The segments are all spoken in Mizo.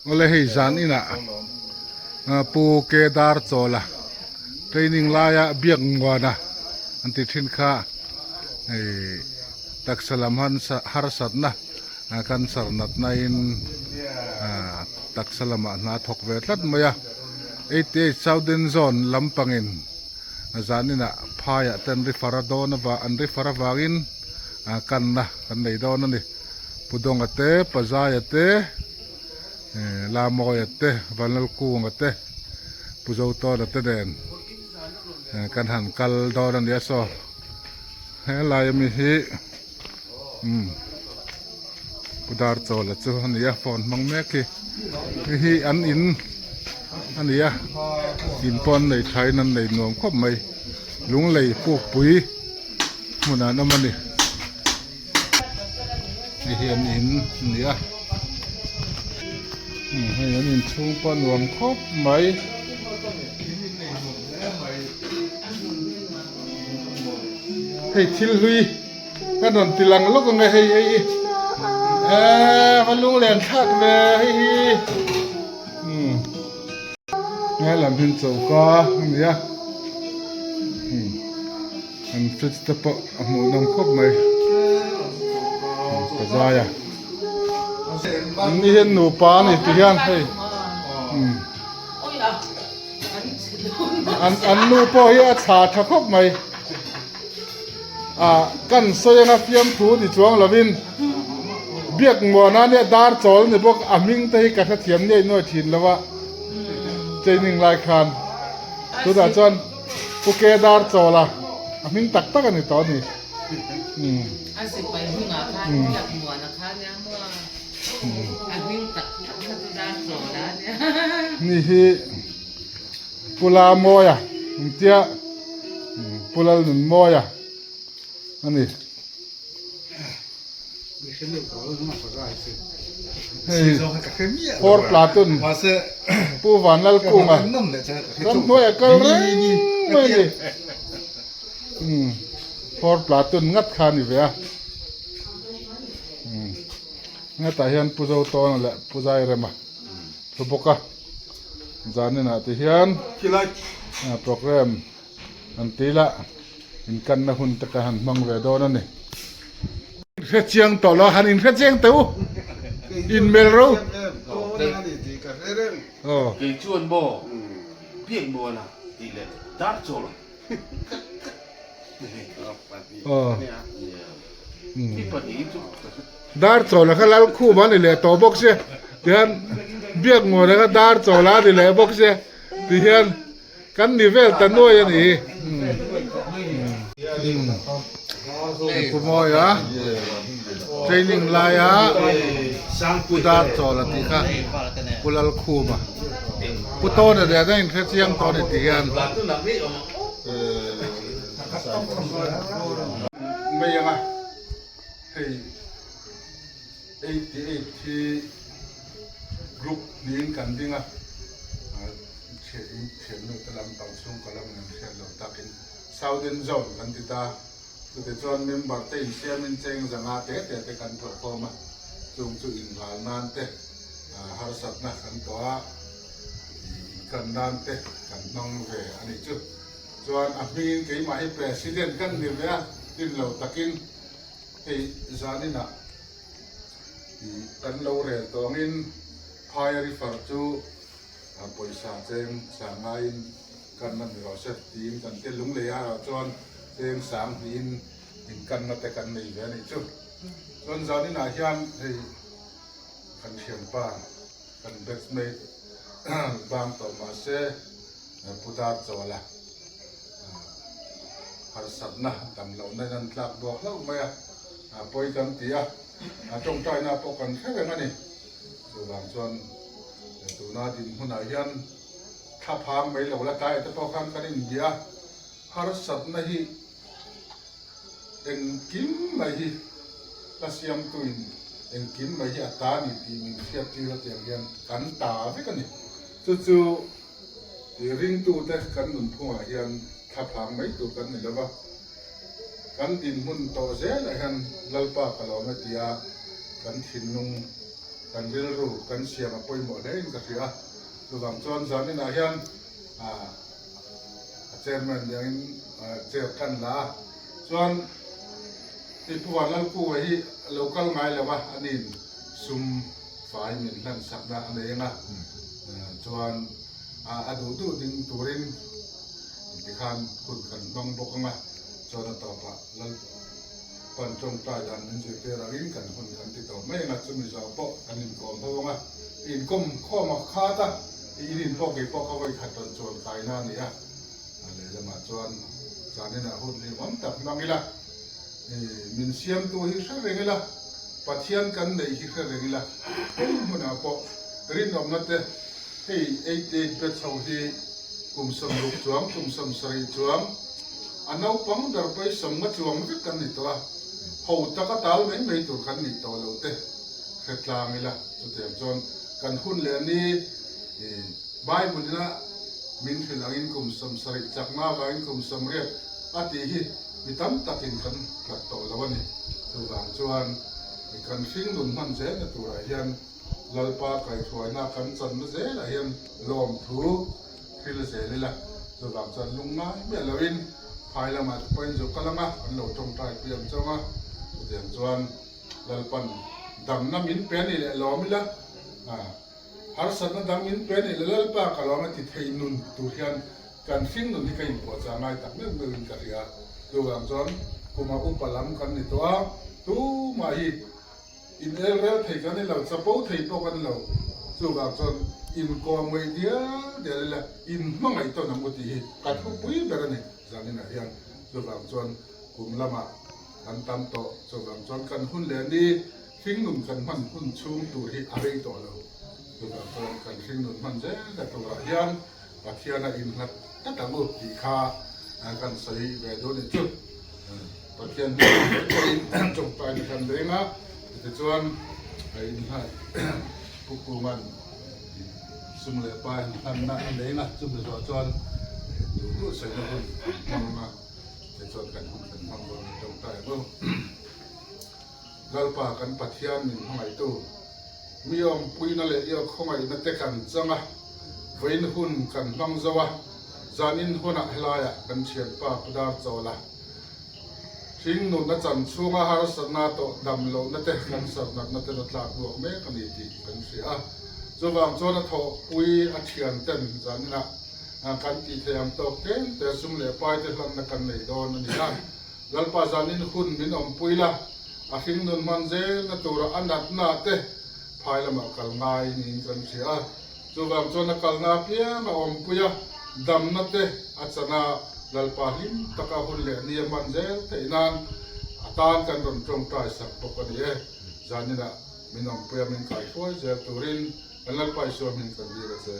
Awle hei zan inah Pu Kedar Chawla training laia biak muana an ti thin kha hei taksa lam harsatna cancer natna in taksa lamah hna thawk ve tlat mai a 88 Southern Zone lampangin zan inah phaiah te an ri far a dawn avang an ri far avangin kanna kan nei dawn a ni. Pu Dawnga te, Pa Zaia te, Lamawia te, Vanlalkunga te, Pu Zotawna te nen kan han kal dawn a nia saw helai ami hi umm Pu Darchawla chu a nia phone hmang mek hi hei hi an in a nia in pawh an nei tha in an nei nuam khawp mai lunglei pukpui hmunah an awm a ni. Hei hi an in a ni a hei an inchhung pawh a nuam khawp mai. Hei thil hlui ka rawn ti lang lawk ang e hei hei hi eee va lunglen thlak ve hei hi umm he lam hi choka a ni a umm. An fridge te pawh a hmuh nawm khawp mai ka zai a an ni hian nupa a ni ti hian hei an an nu pawh hi a chha tha khawp mai ah kan sawi anga fiamthu ni chuang lovin biak muana nia dar chawl ni bawk a hming te hi ka hrethiam ngei nuai thin lo a training lai khan tunah chuan. Pu Kedar Chawla a hming tak tak a ni tawh a ni. A sipai hmingah khan biak muana kha nia maw a hming tak tak kha chu Dar Chawla a nia. Ni hi Pu Lamawia engtia Pu Lalnunmawia a ni. Hei four platoon Pu Vanlalkunga ramhnuai a kal reng mai a ni four platoon ngat kha a ni ve a hetah hian Pu Zotawna leh Pu Zairema thu bawk a zaninah te hian programme An ti la, inkanna hun te ka han hmang ve dawn a ni. Hre chiang tawh lo, han inhre chiang teh u, inmel ro. Aw. Kei chuan maw biak muana tih leh dar chawl Aw. Dar chawl kha lal khum a ni leh tawh bawk sia, tihian biak muana kha dar chawl a ni leh bawk sia, tihian. Kan ni vel ta nuai a ni. Pu Mawia training laia Pu Darchawla tih kha Pu Lalkhuma Pu Tawna nen a inhre chiang tawh a ni tih hian mai anga hei 88 hi group niin kan ding a thiannu te lampang chhungkaw lamin an hriat loh takin Southern Zone kan ti ta chutichuan member te insiamin cheng zanga te te te kan thawh khawm a chung chu inral nan te harsatna kan tawh a inkan nan te kan hmang ve a nih chu chuan a hmingin keimah hi president kan ni ve a tin lo takin Hei zaninah kan lo rel tawngin phaia rifer chu pawisa cheng sang ngaiin kanna ni rawh se tiin kan tia lunglei arah chuan cheng sang hnihin inkanna te kan nei ve a nih chu. Chuan zaninah hian hei kan thianpa kan batchmate bang tawh mahse Pu Darchawla harsatna dam lohna in an tlak buak hlauh mai a, pawi kan ti a, tawngtaina pawh kan hre reng a ni. Chuvang chuan tuna dinhmunah hian thla phang mai lo la tlai te pawh khan kan inbia a, harsatna hi engkim mai hi hla siamtuin engkim mai hi a ta a ni tih min hriattir a tiang hian kan ta vek a ni. Chu chu I ringtute kan nunphungah hian thlaphang mai tur kan ni lova, kan dinhmun tawh zelah hian Lalpa ka lawm e tia kan thinlung kan rilru kan siam a pawimawh hle in ka hria. Chuvang chuan zaninah hian a chairman niangin chair kan la a, chuan hei Pu Vanlalkunga hi a lo kal ngai lo a, aniin sum fai min hlan sakna a nei ang a, chuan a duh duh ding turin tikhan hun kan hmang bawk ang a, chuan a tawpah Lal. Pan tawngtai dan min zirtir angin kan hun kan ti tawh mai ang a, chumi zawh pawh kan inkawm ho ang a, inkawm khawm a khat a, i in in pawh kei pawh ka vawi khat rawn chuan kaina a ni a, a lehlamah chuan zaninah hun hlimawm tak hmang ila, i min siamtu hi hre reng ila, Pathian kan neih hi hre reng ila, heng hmunah pawh rinawmna te hei 88 batch ho hi kum 60 chuang kum 70 chuang, A naupang ber pawisam nga chuang vek kan ni tawh a, ho taka tal mai mai tur kan nih tawh lo te hre tlang ila, chutiang chuan kan hun leh ni Bible ina min hrilh angin kum 70 chakna avangin kum 80 a tih hi mi tam takin kan hlat tawh lo a ni. Chuvang chuan kan hringnun hman zelna turah hian Lalpa kaihhruaina kan channa zelah hian lawmthu thil zel ila, chuvang chuan lung ngai miah loin phai lamah te pawhin zu kal ang a, an lo tawngtai pui ang chauh ang a, chutiang chuan Lalpan damna min pe a nih leh lawm ila, harsatna dang min pe a nih leh Lalpa ka lawm a ti thei nun tur hian kan hring nun hi ka inpuahchah ngai tak meuh meuhin ka hria, chuvang chuan kuma upa lam kan ni tawh a, tumah hi. In el rel thei kan ni lo, chapo thei pawh kan ni lo. Chuvang chuan inkawm ngaih dial dial ila in hmangaih tawn ang u tih hi ka thupui ber a ni zaninah hian. Chuvang chuan kum lamah kan tam tawh, chuvang chuan kan hun leh ni hringnun kan hman hun chhung tur hi a rei tawh lo. Chuvang chuan kan hringnun hman zel na turah hian Pathiana innghat tlat ang u tih kha kan sawi ve dawn a ni chu. Pathian hming mai pawhin tawngtaina kan leng a, tichuan a innghat Pu Kunga'n sum leh pa inhlanna a leng a, chumi zawh chuan duh duh sawina hun an hmang a, tichuan kan hun kan hmang dawn a ni tawngtai ang u. Lalpa kan Pathian min hmangaihtu, mi awmpuina leh i khawngaihna te kan chang a, vawiin hun kan hmang zo a, zanin hunah helaiah kan thianpa Pu Darchawla hringnunna chan chhunga harsatna tawh dam lohna te kan sarnatna te la tlak ruak mek a ni tih kan hria a. Chuvang chuan a thawhpui a thianten zaninah kan tih theih ang tawk tlem te sum leh pai te hlanna kan nei dawn a ni a. Lalpa zanin hun min awmpui la, a hringnun hman zelna tura a natna te phai lamah kal ngai niin kan hria a. Chuvang chuan a kalna apiang a awmpui a, damna te a chan a, Lalpa hlim taka hun leh ni a hman zel theih nan a tan kan rawn tawngtai sak bawk a ni e. Zaninah min awmpui a, min kaihruai zel turin kan Lalpa Isua hming kan dil a che.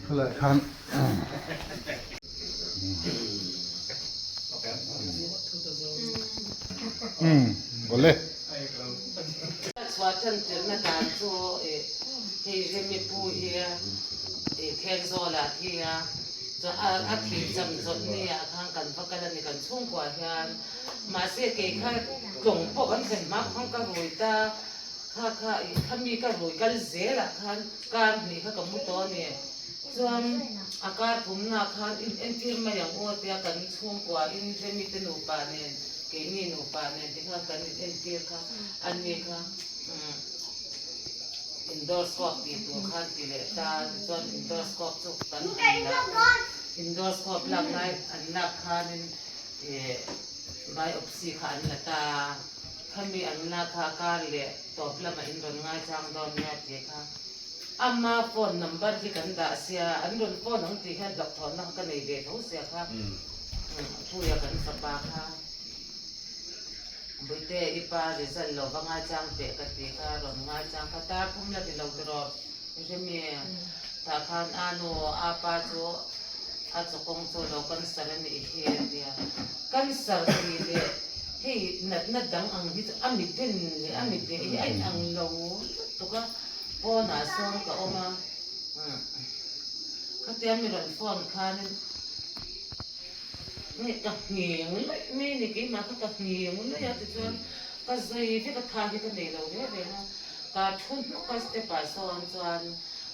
Helai khan awle. Chhuah tan tirhna dan chu hei Remi pu hi Thenzawl ah thi a, chuan a thih cham chawlh ni ah khan kan va kal a ni kan chhungkua hian mahse kei kha tlawng pawh kan thlen hma khan ka rui ta. Kha kha i kha mi ka rui kal zel ah khan kar hnih kha ka mu tawh a ni. Chuan a kar thumna ah khan in entir mai ang aw tia kan chhungkua in Remi te nupa nen keini nupa nen ti khan kan in entir kha a ni kha umm endoscope tih tur khan ti leh ta tichuan endoscope chu kan han la a endoscope lak lai an lak khanin ih biopsy kha an la ta a. Khami an la kha kar leh tawp lamah in rawn ngaichang dawn nia tih kha ama phone number hi kan dah sia an rawn phone ang tih hian hlauhthawnna kha ka nei ve tho sia kha Puia kan fapa kha Buite i pa result lo va ngaichang teh ka tih kha rawn ngaichang kha tar phum la ti lo tiraw Remi tah khan a nu a pa chu a chawkawng chu lo cancer a nih hi a tia cancer tih leh hei natna dang ang hi chu a miten leh a mit leh hi a in ang lo lutuk a pawnah sawn ka awm a khatia mi rawn phone khanin. Nge ka ngheng laih mai a ni, keimah kha ka ngheng laih a tichuan ka zai vek a, tha hi ka nei lo reng reng a, ka thu hnawk a step ah sawn chuan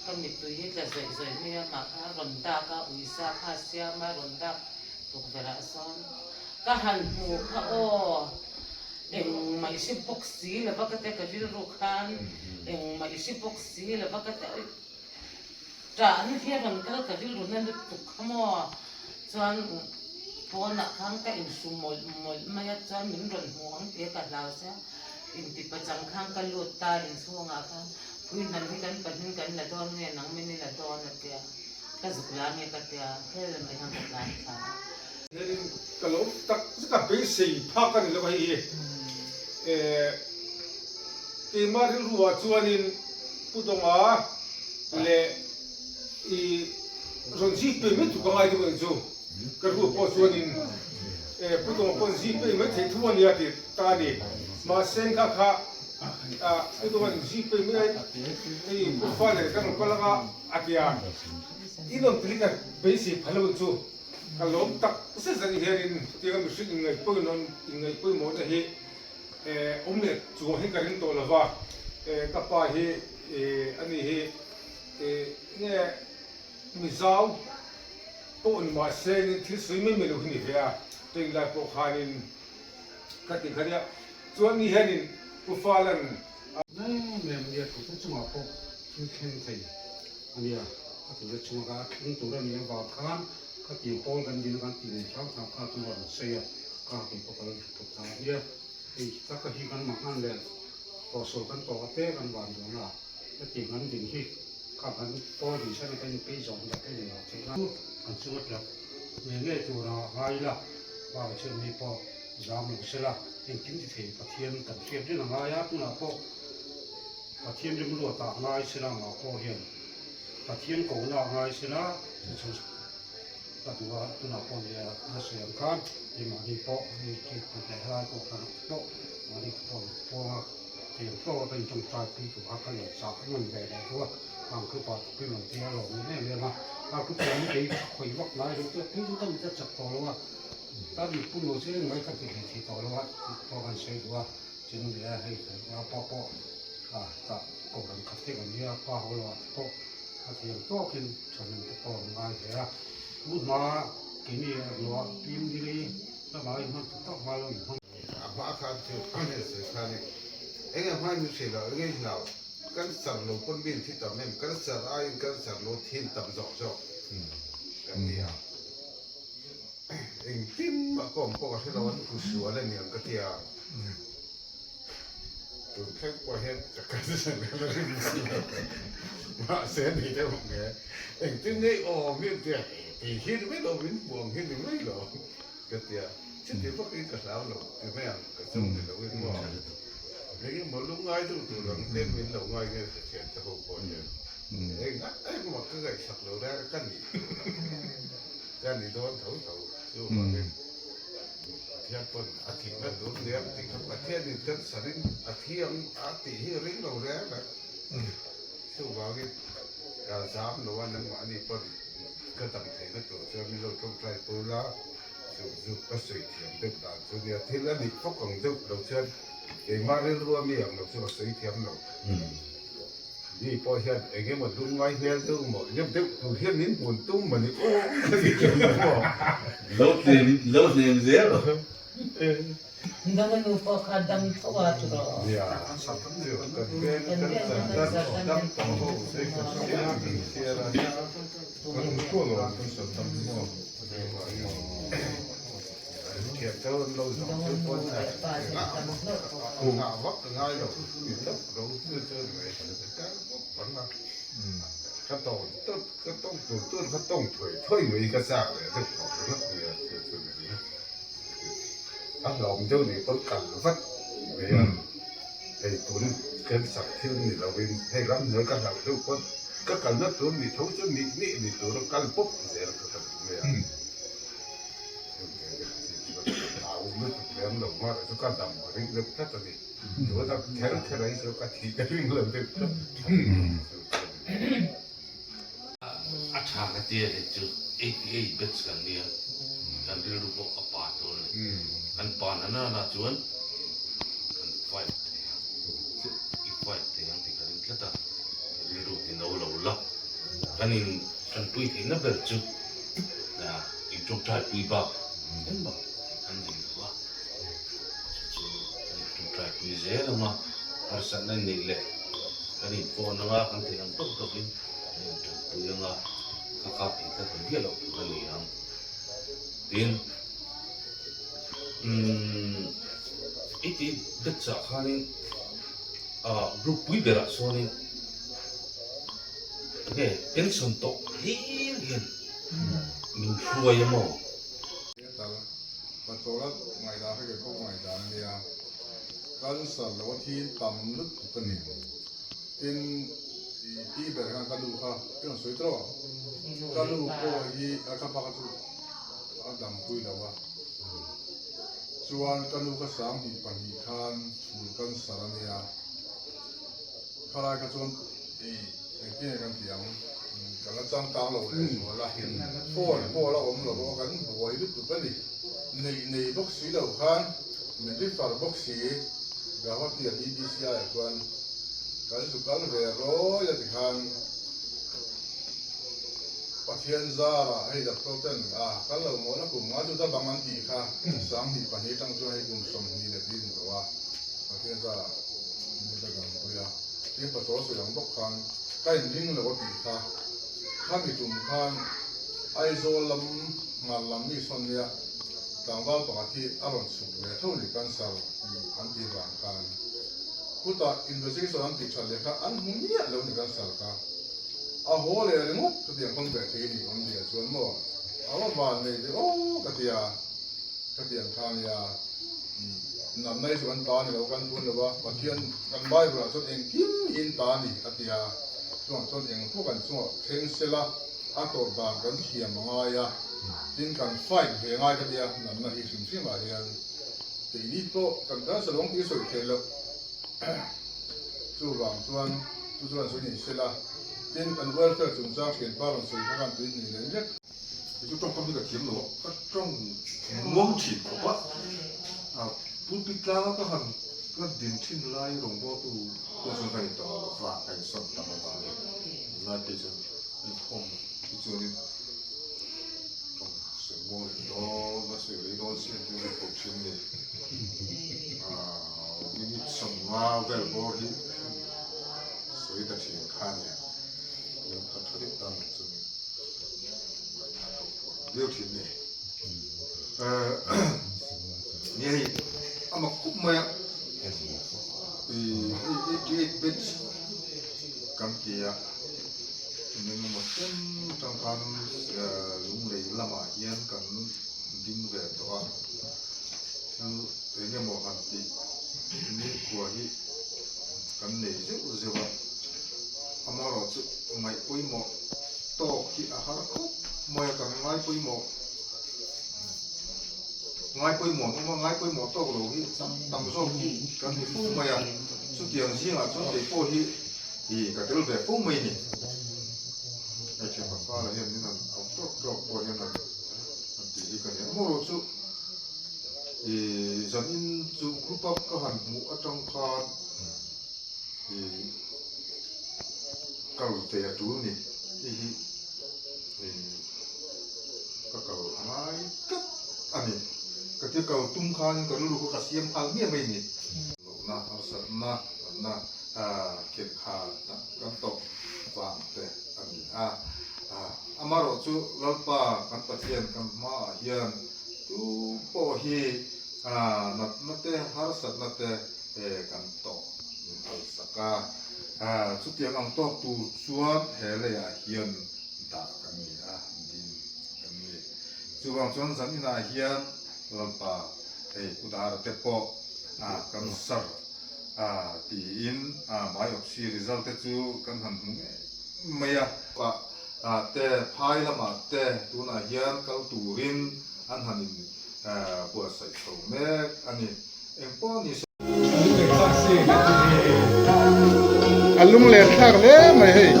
ka mittui hi tla zawih zawih mai a, mah kha a rawn dak a, uisa kha a siam a, rawn dak tukverh ah sawn ka han hmu kha aw engmah i hre bawk si lova ka tia ka rilru khan engmah i hre bawk si lova ka tia. Ṭahna hi a rawn kal ka rilru na lutuk kha maw? Chuan pawnah khan ka inhru mawlh mawlh mai a, chuan min rawn hmu ang tih a ka hlau sia. Intipachang khan ka lut ta inchhungah khan Phuihnam hi kan pahnin kan la dawn nge nang min i la dawn a tia, ka zuk la nge ka tia, hel mai khan ka tlan thla a. Hianin ka lo tak zet a beisei phak a ni lo a hei hi. Keimah rilruah chuanin Pu Dawnga leh i rawn zip pei mai thu ka ngai deuh ang chu. Ka ru pawh chuanin Pu Dawnga pawh zip pei mai thei thu a nia tih ta a ni. Mahse kha kha Pu Dawnga'n zip pei mai hei Pu Fa leh kan rawn kal anga a ti a, i rawn tili ka beisei phal lo ang chu. Ka lawm tak zet zet hianin tianga mihring inngaihpawimawhna hi Awm leh chuang hi ka ring tawh lo va, ka pa hi ani hi nge Mizau pawh ni mah se thil sawi mai mai lo hi ni ve a, training lai pawh khanin ka ti kha nia. Chuan ni hianin Pu Falan a. Mai mai a nia, tute chungah pawh thil thleng thei a nia, a tute chunga ka thleng tur a nih avang khan ka tih pawl kan din a kan tih nei hrang hrang kha chu a rawn sawi a. Ka kei pawh ka lo hre tawp ta a nia, hei taka hi kan mahman leh tawhsual kan tawh ate kan van dawn a, hetiang kan ding hi kha kan pawl ding sawn kan inpeih zawh ang dak hi lo theih nan kan chunga tlat ngei ngei tura ngai ila, bakah chuan mi pawh zam lo sela engkim ti thei Pathian kan hriat reng a ngai a, tunah pawh Pathian rimruatah ngai sela mah pawh hian Pathian kohna ngai sela chu chu. Ka duh a, tunah pawh nia a sawi ang khan keimahni pawh hei treatment leh helai pawh khan pawh mahni pawh pawng a tiang tawk a ka intawngtai pui tur kha ka in chah nawn ve leh duh a, khang khu pa pui rawn tia lawm em em a, khang khu pawh hi kei ka khawih vak ngai lo chuan phei chu ka mit a chak tawh lo a, ka mit pum lo chu engmah hi ka ti hlei thei tawh lo a tih pawh kan sawi duh a, tin leh hei pa pawh tah kohhran khat te kan nia pa ho lo ah te pawh. A thiam tawkin thahnem te pawh an ngai ve a, tun hma keini erawh pim dili lamah inhman tak tak hma lo inhmang. A hma khan chu sawi khan i eng e hmain min hrilh lo, eng e hlau, cancer lo pawn mi in thi tam em, cancer aiin cancer lo thin tam zawk zawk kan ti a, engtin mah ka awm pawh ka hre lo an hmu sual a niang ka ti a. Tun thleng pawh hian ka cousin ka la ring si lo. Mahse ni deuh ang e. Engtin nge i awm hi an tia, kei hi ni mai lo, min hmu ang hi ni mai lo ka tia. Chuti vakin ka hlau lo ti mai ang, ka chawm ni loin maw. Eng emaw lungngai deuh tur ang ten min lo ngai nge ka thian te ho pawh hian. Eng engmah ka ngaihsak lo reng a, ka nih tur ang. Ka ni dawn tho tho chuvangin. Pathian pawn a thihna tur nia tih kha Pathianin cancer in a thi ang a tih hi ring lo reng reng. Chuvangin ka zam lo a nangmahni pawn ka dam theihna tur chuan min lo tawngtai pur la, chu chu ka sawi thiam deuh dan chu nia. Thil a nih fawk ang deuh lo chuan keimah rilru a mi ang lo chu ka sawi thiam lo. Mi pawh hian eng emaw dum ngai hmel deuh maw deuh deuh tur hian min hmun tum maw ni aw ka ti thin lo maw. Lo hnem lo hnem zel. Dang a nu pawh kha dam tho a chu rawh. Nia chu kan veng kan chan dan dam tawh ho te kan hria kan hria a. Kan hmuh lo kan sawi tam maw. A tha ka ti a hei chu 88 batch kan nia. Kan rilru pawh a pa tur a ni. Kan pa na nana chuan kan fight thei ang. I fight thei ang tih ka ring tlat a, i rilru ti no lo la. Kan in tanpui theihna ber chu in tawngtai pui bak engmah theih kan nei lo a, chu chu kan in tawngtai pui zel ang a, harsatna in neih leh kan in phone ang a, kan theih ang tawk tawkin kan in tanpui ang a, ka kap in tla thei miah loh tur a ni ang. Tin, umm i tih bet chah khanin group pui berah chuanin Enge pension tawh hlir hian min hruai a maw? Tal Patawla ngaihdan kha keipawh ka ngaihdan a nia, cancer lo a thi tam lutuk a ni. Tin, i pi ber khan ka nu kha i rawn sawi tawh ang, ka nu pawh hi a ka pa kha chu a dangpui lo a, chuan ka nu kha 2002 khan chhul cancer a nia. Khalai kha chuan i engtin nge kan tih ang, kan la changkang lo leh zual a, phone pawh a la awm lo a, kan buai lutuk a ni. Neih nei bawk si lo khan min refer bawk si, Guwahati a BBCI ah chuan kan zu kal ve rawi a tikhan Pathian zarah hei doctor ten a kal lo maw la kum nga chu da bang an tih kha 2002 atang chuan hei kum 22 ni tawh a, Pathian zarah Min la dangpui a, tin pachawl sawi ang bawk khan ka inring lo a tih kha, khami tum khan Aizawl lam ngal lam mi sawn nia tlangval pakhat hi a rawn chhuk ve tho ni cancer tih an tih vang khan khutah investigation an tih that leh kha an hmu miah lo ni cancer kha a haw leh ringawt khatiang hawn ve thei ni awmzia chuan maw a va van nei ve aw ka tia khatiang kha nia. Natna hi chu kan ta a ni lo, kan phun lo a, Pathian kan Bible ah chuan engkim hi in ta a ni a ti a, chuvang chuan eng pawh kan chungah thleng sela a tawrh dan kan thiam a ngai a, tin kan fight ve ngai ka ti a, natna hi hrim hrim ah hian keini pawh kan cancer awng tih sawi theih loh, chuvang chuan chu chuan sawi ni sela, tin kan welfare chungchang thianpa rawn sawi kha khan tui hnih leh vek. Kei chu tawngkam hi ka thiam lo a, ka tawng muang thin khawp a, a pulpit tlanga ka han ka din thin lai rawngbawltu pawh chuan ka intawng lo va, ka insawn tam avangin tunlai phei chuan inkhawm hi chuanin tawng sawi muang leh dawn a sawi rei dawn si ang hian ka koh thin a ni. Minute 50 vel bawr hi sawi ta thin kha a nia. Lungkhat tha deuh tan chuan viau thin ni. Ni hei a mak khup mai a, hei 88 batch kan ti a, engemaw chen atang khan lunglei lamah hian kan ding ve tawh a, thil engemaw han tih nikhua hi kan nei zeuh zeuh a, amaherawhchu ngaih pawimawh tawk hi a har khawp mai a, kan ngai pawimawh ngai pawimawh an awm a, ngai pawimawh tawk lo hi tam zawk hi kan ni fo mai a, chutiang zingah chuan kei pawh hi ih ka tel ve fo mai a ni. Hei thianpa fala hian min han auh tawk tawk pawh hian han han tih hi ka ni a, amaherawhchu ih zanin chu group a ka han hmuh atang khan ih kal ve a tul ni hei hi ih ka kal a ngai tlat a ni ka tia kal tum khanin ka rilru kha ka siam nghal miah mai a ni. Lohna harsatna natna khelh kha kan tawp vang te a ni a, amaherawh chu Lalpa kan Pathian kan hmaah hian tu pawh hi natna te harsatna te kan tawh min phalsak a, chutiang ang tawk tur chuan he leiah hian dah kan ni a, din kan ni. Chuvang chuan zan inah hian Lalpa hei Kudara te pawh kan sar tiin biopsy result te chu kan han hmu ngei mai a. Te phai lamah te tunah hian kal turin an han in buatsaih chho mek a ni. Engpawh ni se. A lunglen thlak hle mai hei.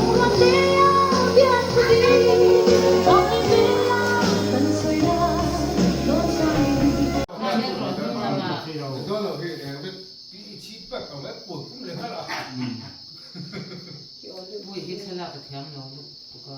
Pui hi thlalak a thiam lo lutuk a.